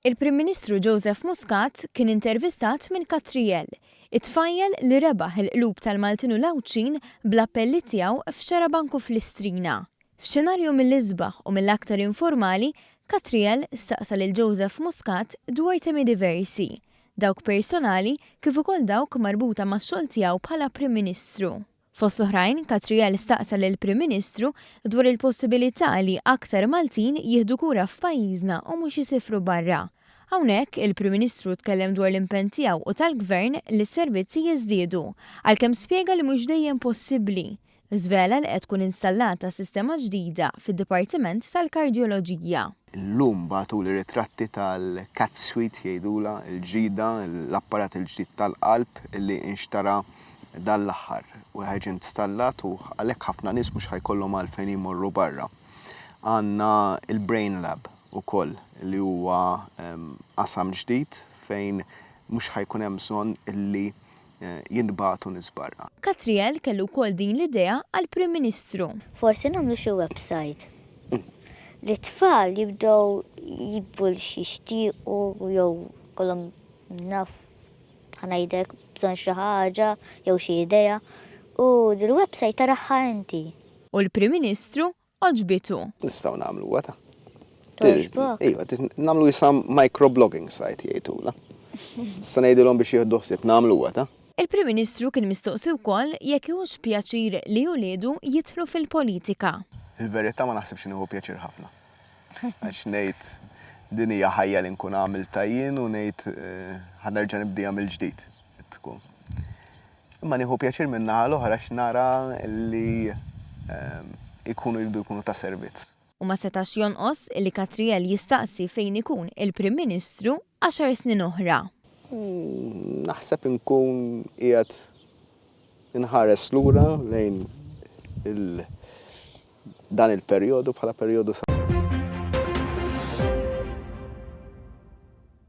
Il-Prim Ministru Joseph Muscat kien intervistat minn Catriel, it-tfajjel li rebaħ il-qlub tal-Maltin u l-Għawdxin bl-appelli tiegħu f'Xarabank u fl-Istrina. F'xenarju mill-isbaħ u mill-aktar informali, Catriel staqsa lil Joseph Muscat dwar temi diversi, dawk personali kif ukoll dawk marbuta max-xogħol tiegħu bħala Prim Ministru. Fost l-oħrajn, Catriel staqsa lill-Prim Ministru dwar il-possibilità li aktar Maltin jieħdu kura f'pajjiżna u mhux isifru barra. Hawnhekk, il-Prim Ministru tkellem dwar l-impenn tiegħu u tal-Gvern li s-servizzi jiżdiedu, għalkemm spjega li mhux dejjem possibbli. Żvela li qed tkun installata sistema ġdida fid-Dipartiment tal-Kardjoloġija. Illum bagħtuli ritratti tal-Cat Suite jgħidulha, il-ġdida, l-apparat il-ġdid tal-qalb li nxtara dan l-aħħar u ħa jiġi installat u għalhekk ħafna nies mhux ħa jkollhom għalfejn jmorru barra. Għandna il-Brain Lab ukoll li huwa qasam ġdid fejn mhux ħa jkun hemm bżonn illi jintbagħtu nies barra. Catriel kellu wkoll din l-idea għall-Prim Ministru. Forsi nagħmlu xi website li t-tfal jibdew jiktbu x'jixtiequ jew ikollhom naf ħa ngħidlek bżonn xi ħaġa jew xi idea u dil-website taraha inti. U l-Prim Ministru għoġbitu. Nistgħu nagħmluha ta'. Togħġbok? Iva, nagħmlu jisha microblogging site jgħidulha. Nista' ngħidilhom biex jieħdu ħsieb nagħmluha ta'. Il-Prim Ministru kien mistoqsi wkoll jekk jieħux pjaċir li uliedu jidħlu fil-politika. Il-verità ma naħsibx li nieħu pjaċir ħafna. Għax ngħid din hija ħajja li nkun għamiltha jien u ngħid ħa nerġa' nibdieha mill-ġdid tkun. Imma nieħu pjaċir min-naħa l-oħra għax nara li jkunu jridu jkunu ta' servizz. U ma setax jonqos li Catriel jistaqsi fejn ikun il-Prim Ministru għaxar snin oħra. Naħseb inkun qiegħed inħares lura lejn il Dan il-perjodu bħala perjodu sabiħ.